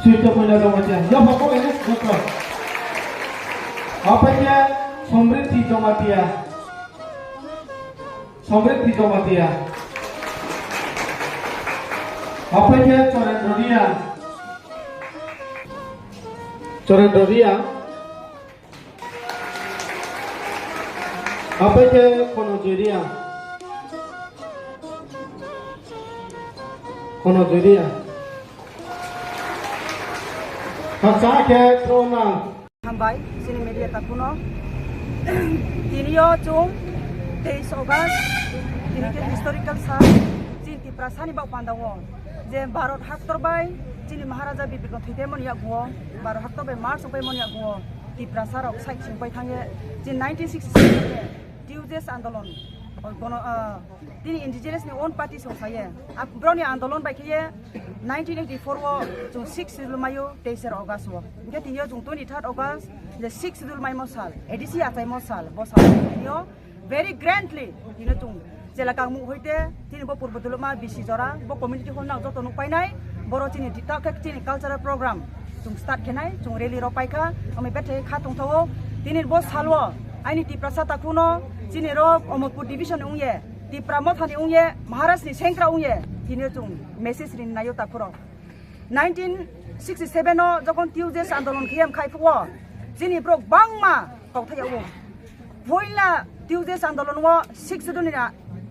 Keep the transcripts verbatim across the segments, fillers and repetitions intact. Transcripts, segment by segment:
Suito Puila Jamatia. Yapha kok ini, jotro. Apanya Somriti Jamatia. Somriti Jamatia. Apanya Chorendro Ria. Chorendro Ria. Apai khe Kono Joy Reang. Kono Joy Reang. Haksa khe Prona. Hambai, chini media takhukno. Tini o chwng teis August, tini khe historical sa, chini Tiprasani bak pandao. Je Bharat haktor bai, chini Maharaja Bibir Khan thwithaimani yaguo, Bharat haktor bai march wngpaimani yaguo. Tiprasa rok side singpai thangye, je nineteen sixty-seven ni Tejas Andolon, o gono, ah, tini indigenous ni own party song saye. Ap-, broni andolon bai kheye nineteen eighty-four o chwng sixth schedule mayo, teis August o. Hingke tini o chwng twenty-third August, je sixth schedule maimo sal, A D C achaimo sal, bo sal tini o very grandly tini o chwng Chela kangmuk hoite, tini bo purbo duluma bisi jora, bo community hall nang joto nuk painai, boro chini dita khe chini cultural program, chwng start khenai, chwng rally rok paikha, ami bethe kha tongthogo, tini bo salwo, aini Tiprasa takhukno, chini rok Omorpur division ni wngye, Tipra Motha ni wngye, Maharaj ni sengkra wngye, tini chwng message rini naio takhurok. Nineteen sixty-seven o jokhon Tejas Andolon khiyam khai phuo, chini borok bangma kauthai o. Puila Tejas Andolon o sixth schedule ni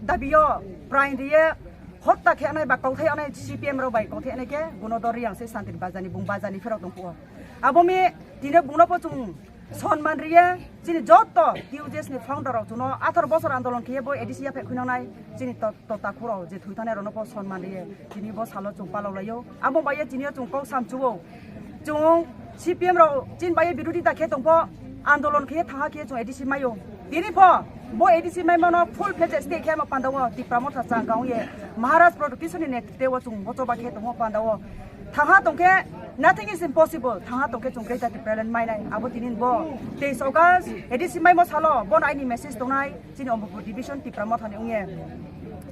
dabi o prain riye hotta khe anai ba kauthai anai C P M rok bai kauthai anai khe Gunodor Reang se Santir Bajani bung Bajani pherok tong phuo. Abo mi tini bungno po chwng Sonman riye, chini jotto Tejas ni founder rok chwngno atharo bosor andolon khiye bo A D C yaphai khwinangnai, chini to, to takhurok je thwi thangnai rokno bo sonman riye, tini bo salo chwng palok laio. Amo bai ye tini o chwng kok sam chuo. Chwng C P M rok chini bai ye birodita khe tongpho, andolon khiye thangha khiye chwng A D C maio. Tini pho bo A D C maimano full fledged state khe ma pandao Tipra Motha chang kang ye Maharaj Pradyot Kishore ni netrite o chwng bochoba khe tongmo pandao. Thangha tongkhe nothing is impossible. Thangha tongkhe chwng Greater Tipraland mainai. Abo tinin bo teis August A D C maimo salo bono aini message tongnai chini Omorpur division Tipra Motha ni wngye.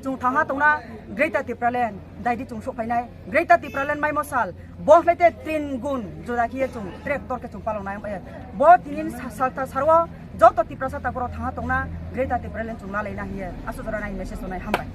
Chwng thangha tongna Greater Tipraland daidi chwng sok phainai. Greater Tipraland maimo sal. Bo khlai te tin gun juda khiye chwng tractor khe chwng palongnai. Bo tinin sa-, salta sarwo joto Tiprasa takhurok thangha tongna Greater Tipraland chwng lalaina hiye. Aswk jora nai message tongnai, hambai.